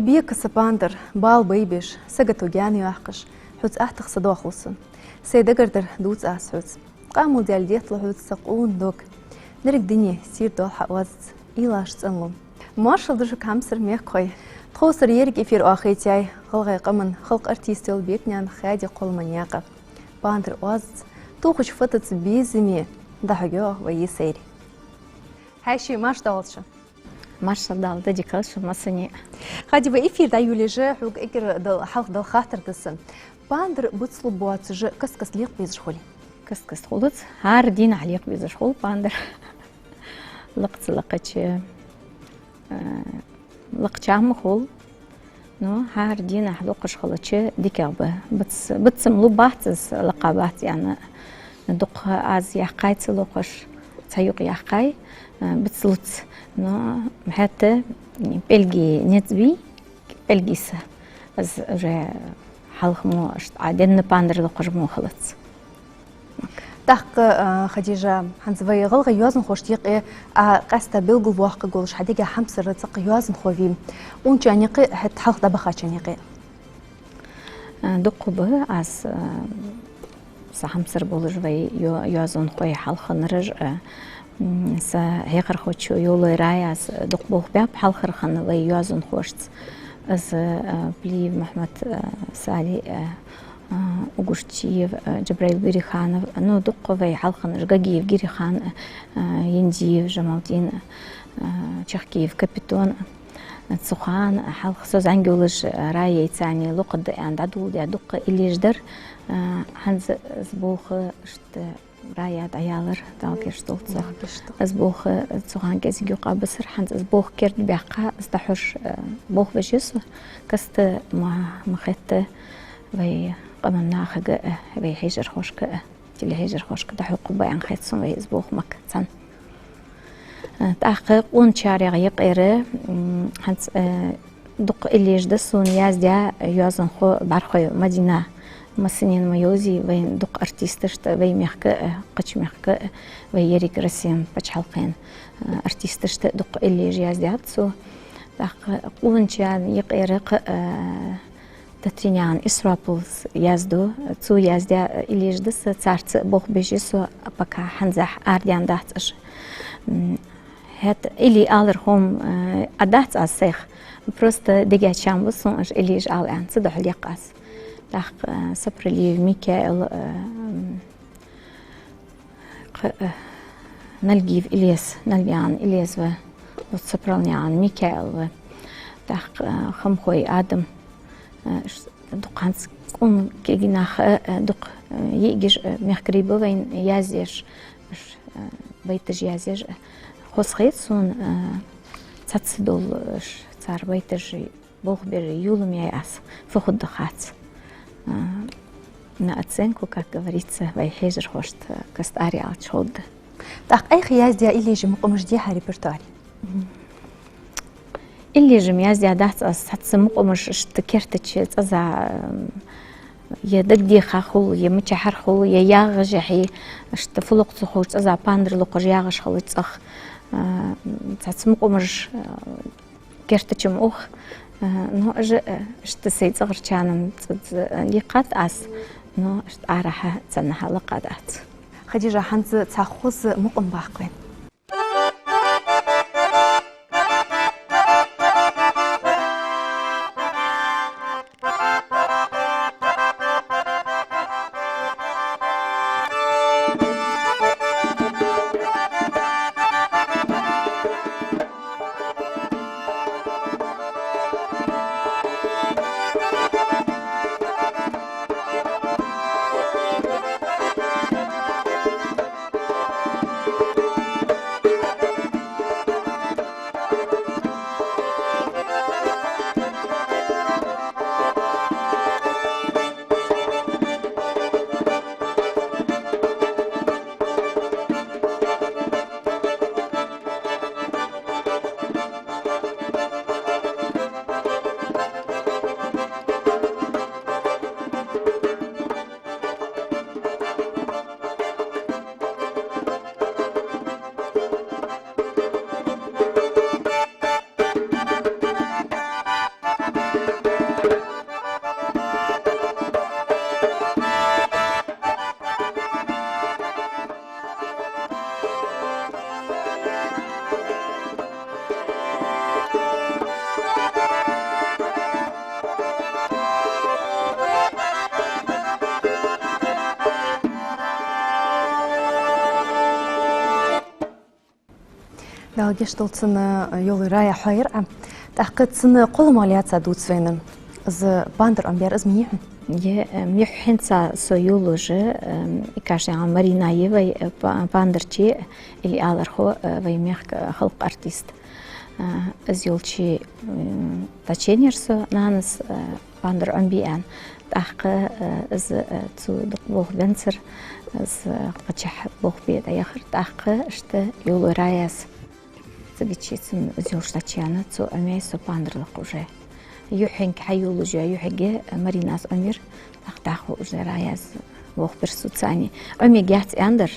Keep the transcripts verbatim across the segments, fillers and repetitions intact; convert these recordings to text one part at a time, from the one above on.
Бека са пандар, бала байбеш, сагото гаьна йоаккхаш, хьоца аттагӀа са доахалу сона. Сай дагардар дувц аз хьоца. Къамаьл даьлла детталу хьоца са къона дог. Деррига дуне сийрдолу хьа оазаца, уйлаш цӀанлу. Маршалла ду шуга, хьамсара мехкахой. Тховсара ерриг эфир оахийцай гӀалгӀай къаман халкъа артист йолу Бекнаькъан Хади Кхолманаькъан. Пандар оазаца, тухучу фатоца безаме дӀахьоьгу вай йисайри. Хьаьший, марша догӀалда шу. Маршалла даьлла, дика хилда шу массане а. Хади, вай эфир дӀайолаеш, хьоьга эггара дал-, хьалха дала хаттар да сан. Пандар буцлу боцуш каст-каста лекха безаш хуьлий? Каст-каста хуьлуц, хӀара дийнахь лекха безаш хуьлу пандар. Лакхаца лакхача, а, лакхача ма хуьлу. Ну, хӀара дийнахь локхуш хилча дикагӀа ба. Буц-, буцам лу бац аз, лакха бац аьнна. Дукха аз яьккхай ца локхуш, цхьа юкъ яьккхай, а, буц луц. Ну, хӀаьта пӀелгийн ницкъ бий, пӀелгий са. Аз уже хьалха мо, аш-, а, денна пандар локхуш мо хилац. ТӀаккха, а, Хадижа, хӀанз вай гӀалгӀай йоазонхошта юкъе, а, къаьстта белгалваккха волуш хьан дегахь хьамсара цхьаккха йоазонхо вий? Унчан юкъе, хӀаьта хьалха дӀабахачун юкъе? А, дукха ба аз, а, са хьамсара болуш вай йо-, йоазонхой хьалхарнараш, а, м, са хьехархочо Йовлой Раяс дукха болх баьб хьалхархана вай йоазонхошца. Аз, а, Плиев Мухьаммад, а, Сали, а, а, Угушчиев, а, Джабраил Бириханов, ну, дукха вай хьалхарнаш, Гагиев Гирихан, а, Яндиев Жамалдин, а, Чахкиев Капитон, а, цу хана хьалха со зӀамига йолуш, а, Раяйцани локхаргда аьнна дӀадоладаь дукха иллеш дар, а, хӀанз аз болх иштта Рая дӀаялар, Дала гечдолда цох. Дала гечдолда. Аз болх цу хана кӀезиг юкъа бисар, хӀанз аз болх керда баьккха, аз дӀахьош, а, болх беш я со, каста ма, ма хетта вай къаман нахага а, вай хьежархошка а, телехьежархошка дӀахьокхаргба аьнна хет сона вай из болх мак цхьана. Э, тӀаккха къоначарех юкъера, м, хӀанз, э, дукха иллеш да суна яздаь йоазонхо бӀархой Мадина. Массанена ма йовзий, вайн дукха артисташта, вай мехка а, кхыча мехка а, вай ерриг Россин пачхьалкхен, э, артисташта дукха иллеш яздаьд цо. ТӀаккха къоначарна юкъера кхы, э, Татринан Исрапулс яздо, цо яздаь иллеш да са, царца болх беш я со, пока хӀанзехь арадаьнна дац уж. М, хӀаьта илли алар хӀума, э, а дац аз сайх. Просто дегачам бу суна уж иллеш ала аьнна, цудухьа лекх аз. ТӀаккха, э, Сапралиев Микаил, э, м, Кх-, э, Нальгиев Илез, Нальгиан Илез ва, вот Сапралнаькъан Микаил ва. ТӀаккха, э, Хамхой Адам, э, ш-, дукха хӀанз къона кегий нах, э, э, дукха, э, йиӀигаш, э, мехкарий ба вайна язъеш, ш-, э, байташ язъеш, э, хоза хет сона, э, цхьацца долу, э, ш-, цар байташ болх бер йолам яй аз, фу хургда хац. А, на оценку, как говорится, вай хьежархошта каста араялча хургда. ТӀаккха айхьа яздаь иллеш мукъамаш дий хьан репертуаре? Мгм. Иллеш-м яздаь дац аз, цхьацца мукъамаш иштта кертача цӀаза, м, я дагадеха хула, я мичахьара хула, я ягӀажехье, иштта фу локху ца ховш цӀаза пандар локхуш ягӀаш хилча цӀагӀа, а, цхьацца мукъамаш, а, кертача-м ух, э, ну, уж, э, иштта сай цӀагӀарчарна ца-, ца-, лийкхад аз, ну, иштта арахьа царна хьалакха дац. Хадижа, хӀанз цхьа хоза мукъам баккха вайна. Ала гешт долда, цун йолаяр Ӏа яхар. ТӀаккха цун кхолламах лаьца дувц вайна. Из пандар Ӏомабаьр, из мича я хьона? Е, э, мича я хьона, со йолаеш, эм, Икашева Марина я вай, э, па-, пандарчи, или алархо, э, вай мехка, э, халкъа артист. Э, из йолча, м, таченер со, нанас, э, пандар Ӏомабе аьнна. ТӀаккха, э, из, э, цо дукха болх беннабар, из, э, кхычахьа болх бе дӀаяхар, тӀаккха иштта йолаяр аз. Цигача цун из йолаш тачена, цо Ӏомаяьй со пандар лакха уже. Юххьанга хьайолаеш, юххьанга Маринас Ӏомаяьр, тӀаккха дӀахо уже яр аз, болх бир со цунна. Ӏомаергьяц аьннадар,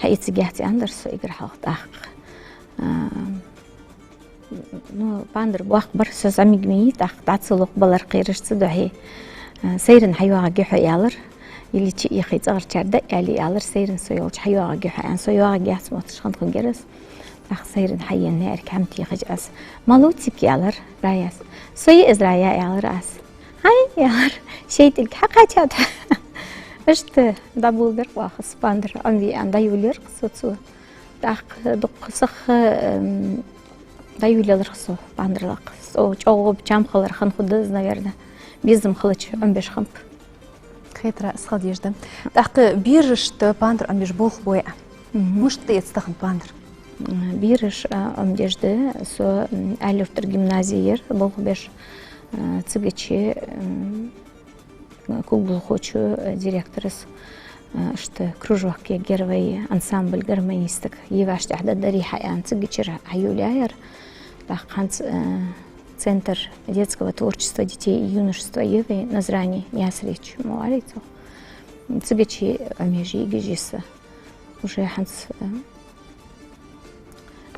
хьаэцаргьяц аьннадар со эггара хьалха тӀаккха. А, ну, пандар боккха бар, со зӀамига ма йий, тӀаккха дӀа цу лакха балар кхераш ца дохьий. А, сайран хьайоагӀаргья хьо, аьлар. Или чу ихий цӀагӀарчар да, аьле, аьлар, сайран со йолча хьайоагӀаргья хьо, аьнна, со йоагӀаргьяц мотташ хиннад-кх ер аз. ТӀаккха сайран хьаена, наӀарга хьа ма техаш аз. Малув цига, аьлар Раьяс. Со я из, Раья, аьлар аз. ХӀай, аьлар, шоай тӀулг хьакхаьчад. Иштта дӀаболабир-кх оаха из пандар, Ӏомабе аьнна дӀайолаелар-кх со цо. ТӀаккха дукха сиха, эм, дӀайолаелар-кх со пандар лакха. Со чӀоагӀа чам хилар хинна хургда из, наверное. Безам хилча Ӏомабеш хиннаб. Хетаргда, из хила дезаш да. ТӀаккха берашта пандар Ӏомабеш болх бой Ӏа? Мгм. Мишта эц тахан пандар? М, бераш, а, Ӏомадеш да со, м, Аьлий-Юртара гимназера болх беш, а, цигача, м, кулгалхочо, а, директорас, а, иштта кружок ергьяр вай, ансамбль гармонисток, е вӀаштӀехьдаргдарий хьа аьнна, цигачара хьайолаяьяр. ТӀаккха хӀанз, а, Центр детского творчества детей и юношества я вай Назране, Наьсарерча, ма валлий цох. Цигача Ӏомаеш я, йигаш я со. Уже хӀанз, э,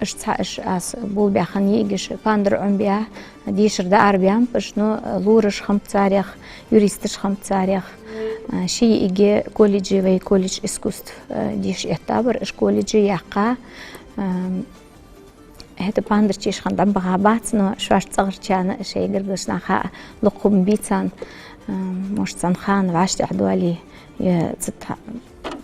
уж цхьа уж аз болабаь хинна йигаш, пандар Ӏомабаь, дешар дӀаарабаьннаб уж, но, э, лораш хиннаб царех, юристаш хиннаб царех. Э, ши йиӀиг колледже, вай колледж искусств, э, деша эттабар, уж колледже яьккха. Эм, ХӀаьта пандарчий шоашка дӀабаха бац, но шоаш цӀагӀарчарна, шоай гаргарча наха локха хӀама бий царна, м, может, цхьан хана вӀаштӀехьдоале, е цу тӀа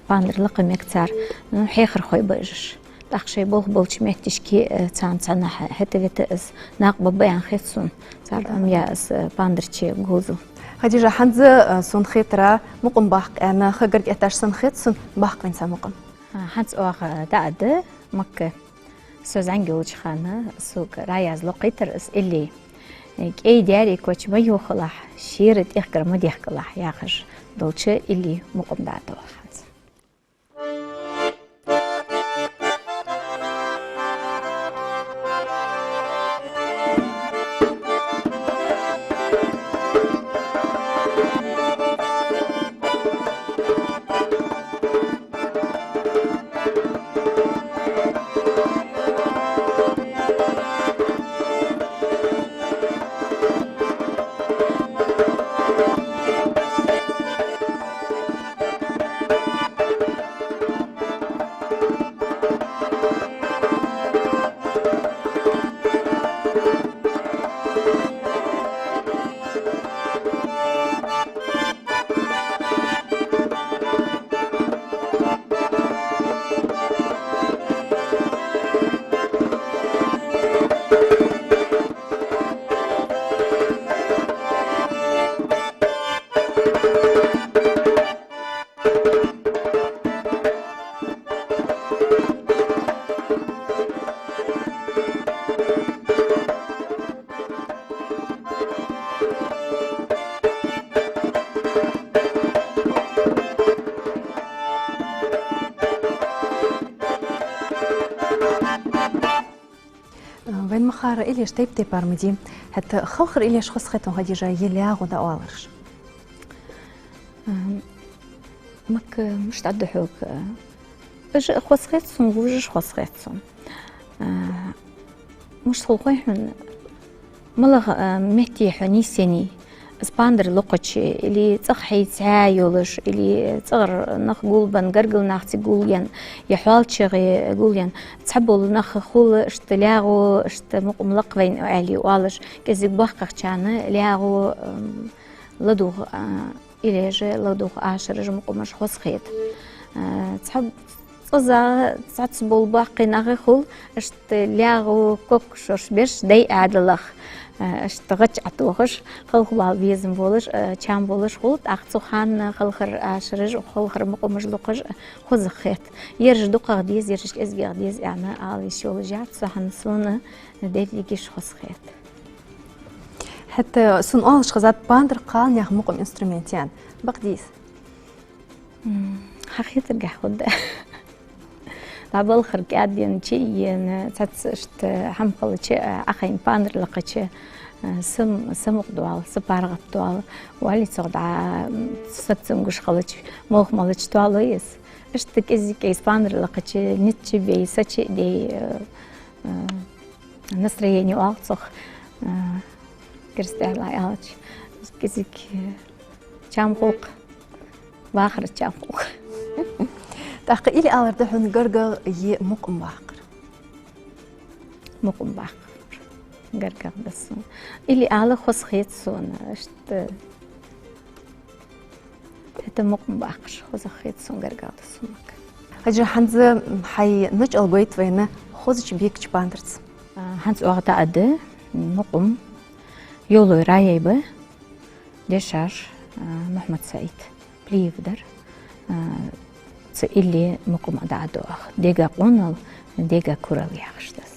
пандар лакха мег цар, ну, хьехархой ба уж. ТӀаккха шоай болх болча метташка, э, царна цхьаннахьа хӀета-вета из накъабаргба аьнна хет сона, цар Ӏомаяь из, э, пандарчий говзал. Хадижа, хӀанз, э, сона хетар, мукъам баккха аьнна, ха гарга эттача санна хет сона, баккха вайна цхьа мукъам. А, хӀанз оаха дӀааргда Макка. Со зӀамига йолча хана сога Раьяс локхийтар из илли. КӀай даьра коча ма йохалахь, шера тӀехкар ма дехкалахь, яхаш долча илли мукъам дӀааргда оаха хӀанз. Вайна ма харра, иллеш тайп-тайпара ма дий. ХӀаьта халхара иллеш хоза хет хьона, Хадижа, е лоаха дӀаоалараш? Ам, Макка, мишта аргда хьога? Уж а хоза хет сона, вож а хоза хет сона. А, мишта хул хой хьона, малагӀа, а, метте хьо нийсъеннай, из пандар локхача, или цӀагӀа хьайца хьа йолаш, или цӀагӀара нах гулбенна, гаргара нах цига гулъенна, е хьоалчагӀе гулъенна. Цхьабола нах хул иштта лоаха, иштта мукъам лакха вайна аьле оалаш, кӀезига боккхагӀчарна лоаха, ам, ладувгӀа, а, иллеш, ладувгӀа ашараш, мукъамаш хоза хет. А, цхьа-, Укхаза цхьацца бола боккхий нах хул, иштта лаьгӀа ког шорш беш, дай Ӏаьдалах, э, иштта гӀач Ӏотохаш, халхабала безам болаш, э, чам болаш хул, тӀаккха цу хана халхара ашараш, халхара мукъамаш локхаш, э, хоза хет. Ераш дукхагӀа деза, ераш кӀезигагӀа деза аьнна ала йиш йолаш яц, цу хана сона дерригаш хоза хет. ХӀаьта сона оалаш хезад, пандар кхалнаьха мукъам инструмент я аьнна. Бакъ дий из? М, хьахетаргахьа хургда. ДӀа балхара кӀаьдденна, чу а ена, цхьацца иштта хӀама хилча, Ӏохайна пандар лакхача, са, са мукъа доал, са паргӀата доал, валли цох дӀа, м, саг цамогаш хилча, молха молча тоало из. Иштта кӀезиг-кӀезига пандар лакхача, низ чу а бей, са чу а дей, э, э, настроени оал цох, э, керастал аьлча, кӀезиг, э, чам хул-кх, вахара чам хул-кх. ТӀаккха илли алар да хьона гаргагӀа е мукъам баккхар? Мукъам баккхар гаргагӀа да сона. Илли ала хоза хет сона, иштта. ХӀаьта мукъам баккхар хоза хет сона, гаргагӀа да сона мукъам. Хьажал, хӀанз хьай начӀал гойт вайна хозача бекача пандарца. А, хӀанз оаха дӀаадда мукъам Йовлой Раиба, дешаш, а, Мухьмад-СаӀид Плиев дар. А, цу илли мукъам дӀаадду оаха. «Дега къонал, дега курал» яхаш да из.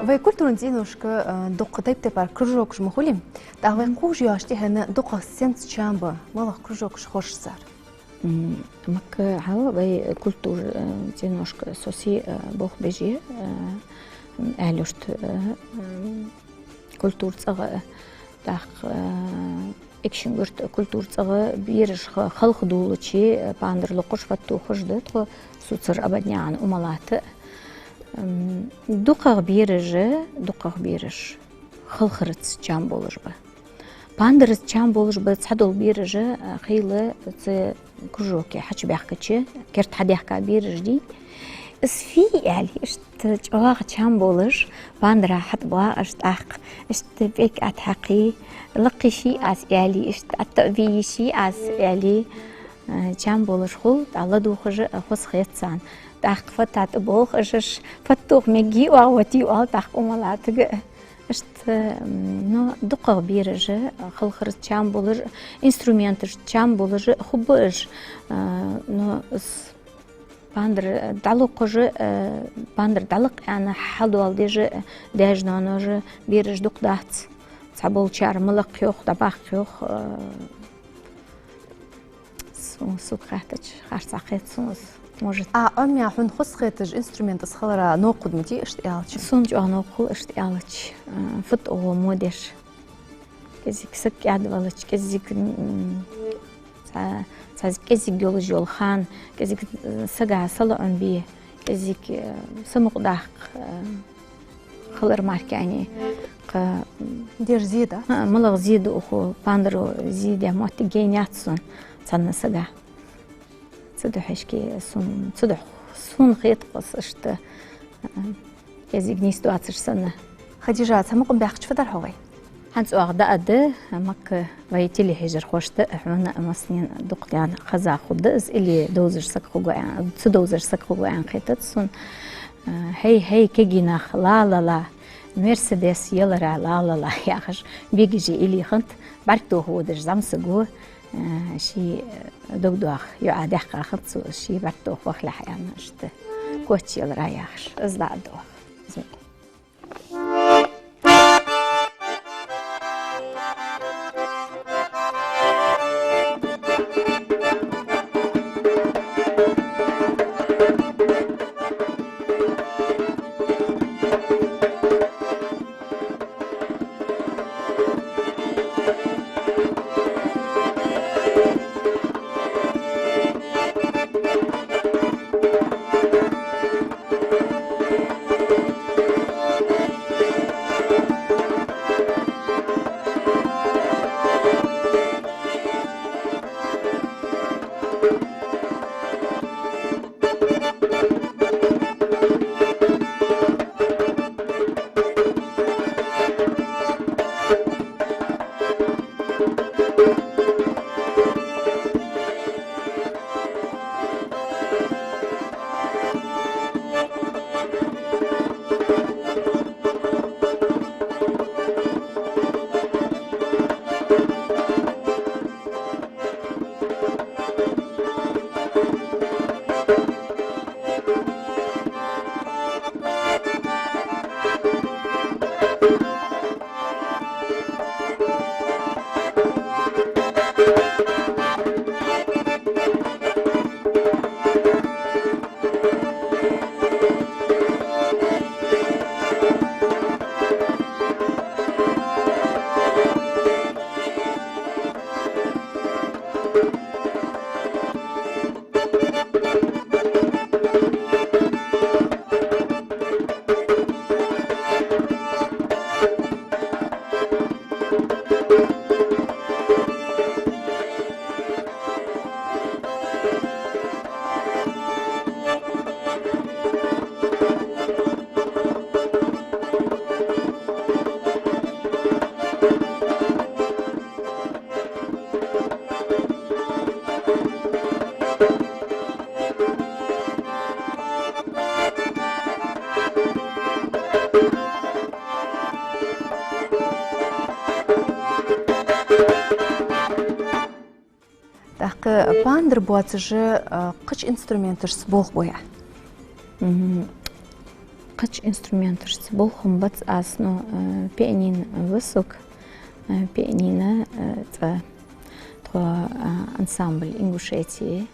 Вай культурни цӀеношка, э, дукха тайп-тайпара кружокаш ма хулий. ТӀаккха вай кхувш йоацача тӀехьенна дукхагӀа сенца чам ба, малагӀа кружокаш хоржаш цар? М, Макка хьал вай культура, э, цӀеношка соси, э, болх беш я, э, аьлча, э, м, культура цӀагӀа, тӀаккха, э, Экажкъонгий-Юрта культура цӀагӀа бераш ха-, халхадоалача, э, пандар локхаш, фаттохаш да тхо, Суцар Абаднаькъан Умалата. М, дукхагӀа бераш, дукхагӀа бераш халхараца чам болаш ба. Пандараца чам болаш ба цхьадола бераш, а, хийла цу кружоке хьачубаьхкача, керта хьадехка бераш дий. Из фу я аьле, иштта чӀоагӀа чам болаш, пандара хьатӀабоагӀаш тӀаккха, иштта пӀелг ӀотӀахьекхе, лакхе ший аз аьле, иштта ӀотӀабе ший аз аьле, а, чам болаш хул, тӀаккха ладувгӀаш а хоза хет царна. ТӀаккха фата тӀаболх уж, фаттох мегий оаха ватий оал тӀаккха Умалатага. Иштта, м, ну, дукхагӀа бераш, халхараца чам болаш, инструменташца чам болаш хургба уж, а, ну, с-, пандар дӀалокхаш, а, пандар дӀалакх аьнна хьалдоаладеш, даьша-ноаноша бераш дукха дац. Цхьаболчар ма лакха йоах, дӀабаккха йоах, а, Су-, сога хаьттача, харцахьа хет сона из, может. А Ӏомаяь хьона хоза хеташ инструмент из хилара новкъа хургда ма дий, иштта аьлча? Сона чӀоагӀа новкъа хул, иштта аьлча. А, фуд оаха мо деш? КӀезига саг кӀаьдвелча, кӀезига, м, Цхьа, цхьа кӀезига йолаш йола хана, кӀезига, э, сага салаӀам бе, кӀезига, э, самукъадаккха, э, хилар мара кхы, кхы, м, дер зе да? А, малагӀа зе да укхо, пандаро зе де моттиг яц сона цхьанне сага. Цудухьа шки сона, цудухьа сона хет-кх из иштта, а, кӀезига нийса доацаш санна. Хадижа, цхьа мукъам баьккхача фу дар хьо вай? ХӀанз оаха дӀаоал, Макка, вай телехьежархошта а, хьона а, массанена дукха даьнна хеза хургда из, или довзаш саг хургва аьнна, ца довзаш саг хургва аьнна хетац сона. А, хӀей, хӀей, кегий нах, ла-ла-ла, Мерседес ялара, ла-ла-ла, яхаш, бегаш или хиннад, бӀарг тоха водаш зӀамсаг ва, э, ший, э, дог доаха йоӀа даьккха хиннад цо, ший бӀарг тоха вахалехь аьнна, иштта коч ялара яхаш, из дӀаоал оаха. ТӀаккха пандар боацаш, а, кхыча инструменташца болх бой Ӏа? Мгм. Кхыча инструменташца болх ма бац аз, но, э, пианино ва сога, э, пианино, э, цкъа тхо, э, ансамбль «Ингушетия»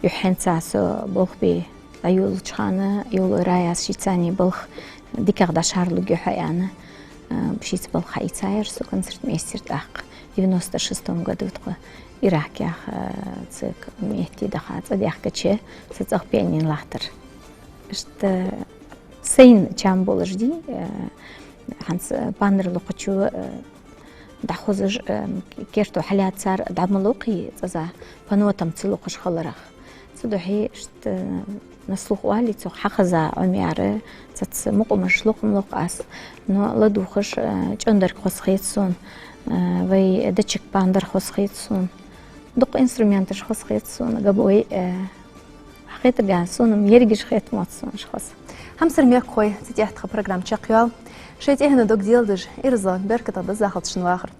юххьанца со болх бе дӀайолалуча хана, йолаяр аз шийцани балха дикагӀа дӀашарлургья хьо аьнна, э, шийца балха хьаийцаяр со концертмейстер тӀаккха. Девяносто шестом году тхо Ирак яха, э, цу метте даха цӀадаьхкача, са цӀагӀа пианино латтар. Иштта сайна чам болаш дий, э, хӀанз, э, пандар локхачо, э, дӀахозаш, э, керто хьалаьцар дӀа ма локхий цӀаза, по нотам ца локхаш хиларах. Цудухьа иштта, э, на слух оалий цох, хьахеза Ӏомаяьра, цаца мукъамаш локх ма локх аз, но ладувгӀаш, э, чӀондарг хоза хет сона, э, вай дачаг пандар хоза хет сона. Дукха инструменташ хоза хет сона, гобой, э, хетаргахьа сона-м ерригаш хет моц сона уж хоза. Хьамсара мехкахой, цу тӀа тха программа чакхйоал. Шоай тӀехьенна дог делдаш, ираз, беркатах дизза хилда шун вахар.